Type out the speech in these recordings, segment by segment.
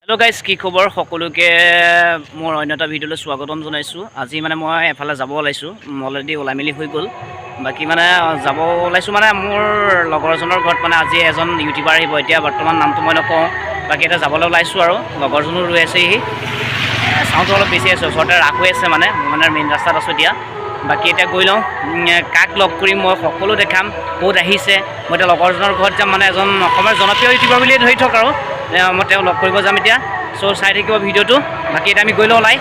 Hello' guys, কি খবৰ সকলোকে? মোৰ অন্য এটা ভিডিঅ'লৈ স্বাগতম জনাইছোঁ। আজি মানে মই এফালে যাব ওলাইছোঁ। অলৰেডি ওলাই মেলি হৈ গ'ল। বাকী মানে যাব ওলাইছোঁ, মানে মোৰ লগৰ এজনৰ ঘৰত মানে আজি এজন ইউটিউবাৰ আহিব। এতিয়া বৰ্তমান নামটো মই নকওঁ। বাকী এতিয়া যাবলৈ ওলাইছোঁ আৰু লগৰজনো ৰৈ আছেহি। চাউণ্ডটো অলপ বেছি আছে, ওচৰতে ৰাস হৈ আছে। মানে মই মানে মেইন ৰাস্তাত আছোঁ এতিয়া। বাকী এতিয়া গৈ লওঁ। কাক লগ কৰিম মই সকলো দেখাম, ক'ত আহিছে। মই এতিয়া লগৰজনৰ ঘৰত যাম, মানে এজন অসমৰ জনপ্ৰিয় ইউটিউবাৰ বুলিয়ে ধৰি থওক আৰু মই তেওঁ লগ কৰিব যাম এতিয়া। চ' চাই থাকিব ভিডিঅ'টো। বাকী এতিয়া আমি গৈ লওঁ ওলাই।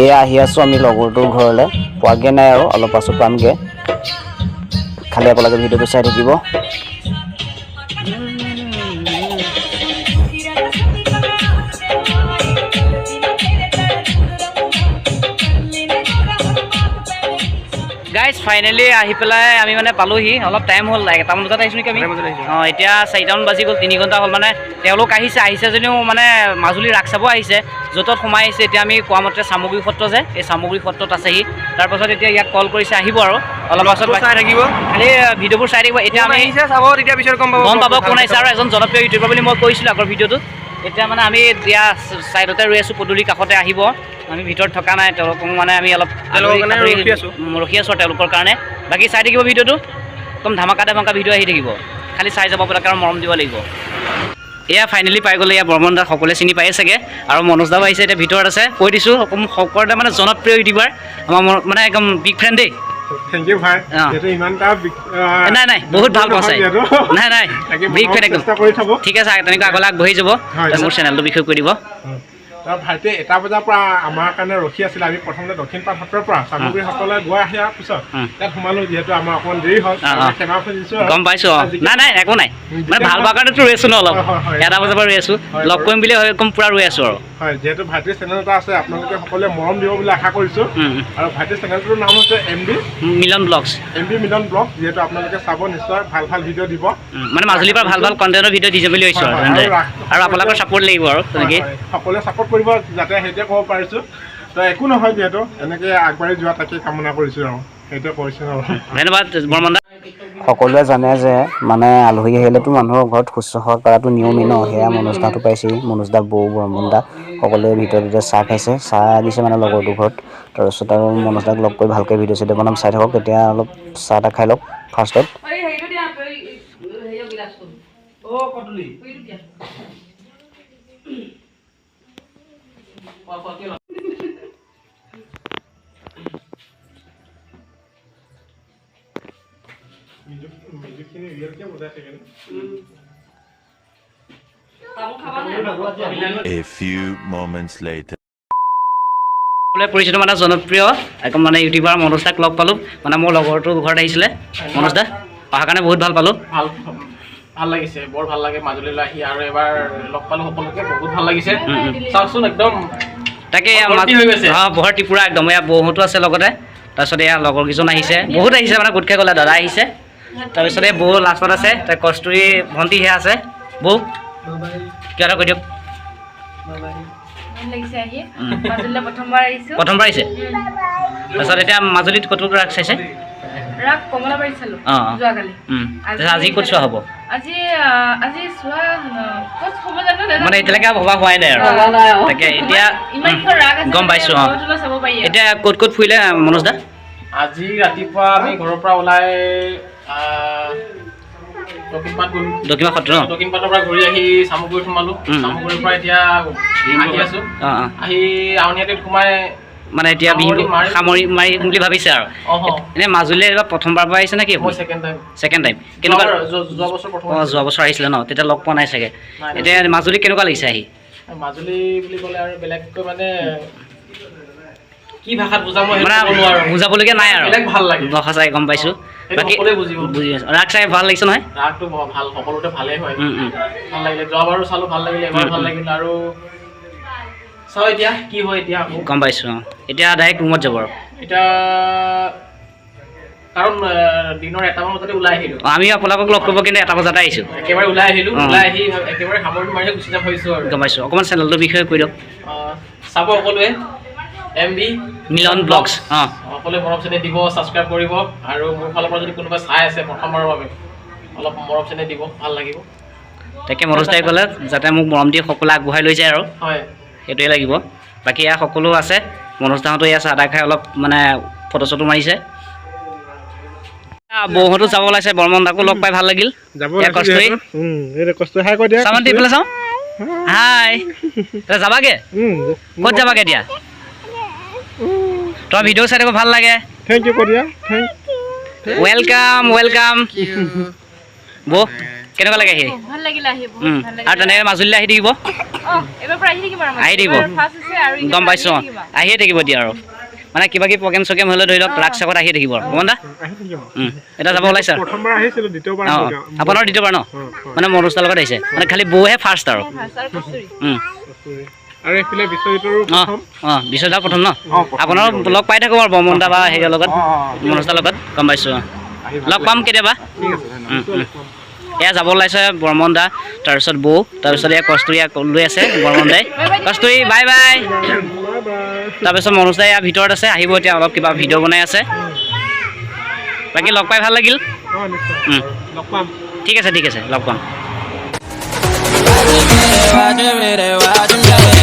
এয়া আহি আছোঁ আমি লগৰটোৰ ঘৰলৈ। পোৱাগৈ নাই আৰু অলপ পাছত পামগৈ। খালি আপোনালোকে ভিডিঅ'টো চাই থাকিব। গাইজ, ফাইনেলি আহি পেলাই আমি মানে পালোহি। অলপ টাইম হ'ল, 1টামান বজাত আহিছোঁ নেকি আমি? অঁ, এতিয়া 4টামান বাজি গ'ল, 3 ঘণ্টা হ'ল। মানে তেওঁলোক আহিছে, আহিছে যদিও মানে মাজুলী ৰাস চাব আহিছে, য'ত ত'ত সোমাই আহিছে। এতিয়া আমি কোৱা মতে চামগুৰি সত্ৰ যে, এই চামগুৰি সত্ৰত আছেহি। তাৰপাছত এতিয়া ইয়াক কল কৰিছে, আহিব আৰু অলপ পাছত। চাই থাকিব। খালি ভিডিঅ'বোৰ চাই থাকিব। এতিয়া কোন আমি আহিছে চাব, তেতিয়া পিছত গম পাব। গম পাব কোন আহিছে আৰু এজন জনপ্ৰিয় ইউটিউবাৰ বুলি মই কৈছিলোঁ আগৰ ভিডিঅ'টোত। এতিয়া মানে আমি এতিয়া ছাইডতে ৰৈ আছোঁ, পদূলিৰ কাষতে। আহিব, আমি ভিতৰত থকা নাই। তেওঁলোকক মানে আমি অলপ তেওঁলোকৰ কাৰণে ৰখি আছোঁ। ৰখি আছোঁ আৰু তেওঁলোকৰ কাৰণে। বাকী চাই থাকিব ভিডিঅ'টো, একদম ধামাকা ধামাকা ভিডিঅ' আহি থাকিব। খালি চাই যাব আপোনালোকে আৰু মৰম দিব লাগিব। এয়া ফাইনেলি পাই গ'লে। এয়া বৰ্মন দা, সকলোৱে চিনি পায়ে চাগে। আৰু মনোজ দাও আহিছে, এতিয়া ভিতৰত আছে। কৈ দিছোঁ, সকলোতে মানে জনপ্ৰিয় ইউটিউবাৰ আমাৰ, মানে একদম বিগ ফ্ৰেণ্ড দেই। Thank U ভাই। যিহেতু ইমান এটা নাই নাই, বহুত ভাল পাওঁ চাই। যিহেতু। নাই নাই, তাকে বিগ ফেন একদম। চেষ্টা কৰি থাকোঁ। ঠিক আছে, তেনেকৈ আগলৈ আগবাঢ়ি যাব। মোৰ চেনেলটোৰ বিষয়ে কৈ দিব। তাৰ ভাইটিয়ে 1 বজাৰ পৰা আমাৰ কাৰণে ৰখি আছিলে। আমি প্ৰথমতে দক্ষিণ পাট সত্ৰৰ পৰা চামগুৰি সত্ৰলৈ গৈ অহাৰ পিছত ইয়াত সোমালো। যিহেতু আমাৰ অকণমান দেৰি হ'ল, ক্ষমা খুজিছোঁ আৰু। গম পাইছোঁ। অঁ, নাই নাই, একো নাই। মানে ভাল পোৱাৰ কাৰণেতো ৰৈ আছোঁ ন অলপ। হয়, হয়, হয়। 1 বজাৰ পৰা ৰৈ আছোঁ। লগ কৰিম বুলি একদম পূৰা ৰৈ আছোঁ আৰু। হয়, যিহেতু ভাইটিৰ চেনেল এটা আছে, আপোনালোকে সকলোৱে মৰম দিব বুলি আশা কৰিছোঁ। আৰু ভাইটিৰ চেনেলটোৰ নাম হৈছে এম বি মিলন ব্লগছ। এম বি মিলন ব্লগ। যিহেতু আপোনালোকে চাব, নিশ্চয় ভাল ভাল ভিডিঅ' দিব। মানে মাজুলীৰ পৰা ভাল ভাল কণ্টেণ্টৰ ভিডিঅ' দি যাম বুলি ভাবিছোঁ আৰু তেনেদৰে। আৰু আৰু আপোনালোকৰ ছাপৰ্ট লাগিব আৰু তেনেকেই। হয়, সকলোৱে ছাপৰ্ট কৰিব যাতে, সেইটোৱে ক'ব পাৰিছোঁ। তো একো নহয়, যিহেতু এনেকৈ আগবাঢ়ি যোৱা তাকে কামনা কৰিছোঁ আৰু সেইটোৱে কৈছোঁ আৰু। ধন্যবাদ বৰ্মন দা। সকলোৱে জানে যে মানে আলহী আহিলেতো মানুহৰ ঘৰত শুশ্ৰূষা কৰাটো নিয়মেই ন। সেয়া মনোজ দাটো পাইছেহি। মনোজ দা, বৌ, বৰ্মন দা সকলোৱে ভিতৰত এতিয়া চাহ খাইছে। চাহ দিছে মানে লগৰটোৰ ঘৰত। তাৰপিছত আৰু মনোজ দাক লগ কৰি ভালকৈ ভিডিঅ' চিডিঅ' বনাম, চাই থাকক। এতিয়া অলপ চাহ তাহ খাই লওক ফাৰ্ষ্টত। হেৰিটো দিয়া, হেৰিয়ৰ গিলাচটো। অ কটলি। সেইটো দিয়া। কোৱা কোৱা, কি হ'ল? মিউজিকখিনি ৰিয়েলকৈ বজাই থাকে ন? তামোল খাবা নাই? A few moments later. সকলোৱে পৰিচিত মানে জনপ্ৰিয় একদম মানে ইউটিউবাৰ মনোজ দাক লগ পালোঁ। মানে মোৰ লগৰটোৰ ঘৰত আহিছিলে। মনোজ দা অহাৰ কাৰণে বহুত ভাল পালোঁ। ভাল ভাল লাগিছে, বৰ ভাল লাগে মাজুলীলৈ আহি আৰু এবাৰ লগ পালো সকলোকে, বহুত ভাল লাগিছে। চাওকচোন একদম তাকে এয়া ভৰ্তি হৈ গৈছে। অঁ, ভৰ্তি পূৰা একদম। এয়া বৌহঁতো আছে লগতে। তাৰপিছত এয়া লগৰ কেইজন আহিছে, বহুত আহিছে, মানে গোট খাই গ'লে। দাদা আহিছে, তাৰপিছত এই বৌ লাষ্টত আছে, তাৰ কস্তুৰী ভণ্টি সেয়া আছে। বৌ, কিবা এটা কৈ দিয়ক। ভাল লাগিছে আহি। মাজুলীলৈ প্ৰথমবাৰ আহিছো। প্ৰথমবাৰ আহিছে। তাৰপিছত এতিয়া মাজুলীত ক'ত ক'ত ৰাস চাইছে? ৰাস কমলাবাৰীত চালো অঁ, অঁ। যোৱাকালি। তাৰপিছত আজি ক'ত চোৱা হ'ব? আজি চোৱা ক'ত হ'ব জানো নাজানো। মানে এতিয়ালৈকে ভবা হোৱাই নাই আৰু। তাকে এতিয়া ইমানকেইখন ৰাস আছে গম মানে পাইছোঁ। অঁ। ঘৰত হ'লেও চাব পাৰি আৰু। এতিয়া ক'ত ক'ত ফুৰিলে মনোজ দা? আজি ৰাতিপুৱা আমি ঘৰৰ পৰা ওলাই দক্ষিণপাট গ'লো। দক্ষিণপাট সত্ৰ ন? দক্ষিণপাটৰ পৰা ঘূৰি আহি চামগুৰিত সোমালো। চামগুৰিৰ পৰা এতিয়া আহি আছো। অঁ অঁ আহি আউনীআটীত সোমাই মানে এতিয়া বিহু সামৰণি মাৰিম। সামৰি মাৰিম বুলি ভাবিছে আৰু। এনেই মাজুলীলৈ এইবাৰ প্ৰথমবাৰ পৰা আহিছে নেকি? মই ছেকেণ্ড টাইম। Second time. কেনেকুৱা? যোৱা বছৰ প্ৰথম। অঁ, যোৱা বছৰ আহিছিলে ন? তেতিয়া লগ পোৱা নাই চাগে। নাই। এতিয়া মাজুলী কেনেকুৱা লাগিছে আহি? মাজুলী বুলি ক'লে আৰু বেলেগকৈ মানে কি ভাষাত বুজাম মই সেইটো মানে ক'ব নোৱাৰো। বুজাবলগীয়া নাই আৰু। বেলেগ ভাল লাগে। সঁচাই গম পাইছোঁ। সেইটো বাকী সকলোৱে বুজিব। বুজি পাইছোঁ। ৰাস চাই ভাল লাগিছে নহয়? ৰাসটো বৰ ভাল, সকলোতে ভালেই হয়। উম, উম। ভাল লাগিলে, যোৱাবাৰো চালো ভাল লাগিলে, এবাৰো ভাল লাগিলে আৰু চাওঁ এতিয়া কি হয় এতিয়া আকৌ। গম পাইছোঁ। অঁ, এতিয়া ডাইৰেক্ট ৰুমত যাব আৰু? এতিয়া কাৰণ দিনৰ 1টামান বজাতে ওলাই আহিলো। অঁ, আমি আপোনালোকক লগ কৰিব কিন্তু 1 বজাতে আহিছোঁ। একেবাৰে ওলাই আহিলো। ওলাই আহি একেবাৰে সামৰণি মাৰি গুচি যাম ভাবিছো আৰু। গম পাইছোঁ। অকণমান চেনেলটোৰ বিষয়ে কৈ দিয়ক। চাব সকলোৱে। MB মিলন ব্লগছ। অঁ। সকলোৱে মৰম চেনেহ দিব, ছাবস্ক্ৰাইব কৰিব আৰু মোৰ ফালৰ পৰা যদি কোনোবা চাই আছে প্ৰথমবাৰৰ বাবে, অলপ মৰম চেনেহ দিব, ভাল লাগিব। তাকে মনোজ দাই ক'লে যাতে মোক মৰম দি সকলোৱে আগবঢ়াই লৈ যায় আৰু হয়। সেইটোৱে লাগিব। বাকী এয়া সকলো আছে। মনোজ দাহঁতো এয়া চাহ তাহ খাই অলপ মানে ফটো চটো মাৰিছে। বৌহঁতো যাব ওলাইছে। বৰ্মন দাকো লগ পাই ভাল লাগিল। যাব। এয়া কস্তুৰী। কষ্ট হাই কৈ দিয়া। চামান্তি, এইফালে চাওঁ। হাই, এতিয়া যাবাগে? ক'ত যাবাগে এতিয়া? তোমাৰ ভিডিঅ' চাই থাকো, ভাল লাগে। Thank U কৈ দিয়া, thank. Welcome, welcome. বৌ, কেনেকুৱা লাগে আহি? ভাল লাগিলে আহি, বহুত ভাল লাগিলে। আৰু তেনেকৈ মাজুলীলৈ আহি থাকিব। অঁ, এইবাৰ পৰা আহি থাকিম আৰু। আহি থাকিব। ফাৰ্ষ্ট হৈছে আৰু। গম পাইছোঁ। অঁ, আহিয়ে থাকিব দিয়া। আৰু মানে কিবা কিবি প্ৰগ্ৰেম চগ্ৰেম হ'লে ধৰি লওক ৰাস চাকত আহিয়ে থাকিব আৰু গম দা। আহি থাকিম। এতিয়া যাব ওলাইছে আৰু। প্ৰথমবাৰ আহিছিলোঁ, দ্বিতীয়বাৰ। অঁ, আপোনাৰ দ্বিতীয়বাৰ ন? মানে মনোজ দাৰ লগত আহিছে, মানে খালি বৌহে ফাৰ্ষ্ট আৰু। ফাৰ্ষ্ট আৰু কস্তুৰী। আৰু এইফালে বিশ্বজিতৰো প্ৰথম। অঁ, বিশ্বদা প্ৰথম ন? আপোনাৰ লগ পাই থাকোঁ আৰু বৰ্মন দা বা হেৰিয়ৰ লগত, মনোজ দাৰ লগত। গম পাইছোঁ। অঁ, লগ পাম কেতিয়াবা। উম, উম। এয়া যাব ওলাইছে বৰ্মন দা, তাৰপিছত বৌ, তাৰপিছত এয়া কস্তুৰী লৈ আছে বৰ্মন দাই। কস্তুৰী, বাই বাই। Bye bye. তাৰপিছত মনোজ দাই ইয়াৰ ভিতৰত আছে, আহিব এতিয়া, অলপ কিবা ভিডিঅ' বনাই আছে। বাকী লগ পাই ভাল লাগিল। অঁ, নিশ্চয়। লগ পাম। ঠিক আছে, ঠিক আছে, লগ পাম। वाज मेरे वाज मेरे।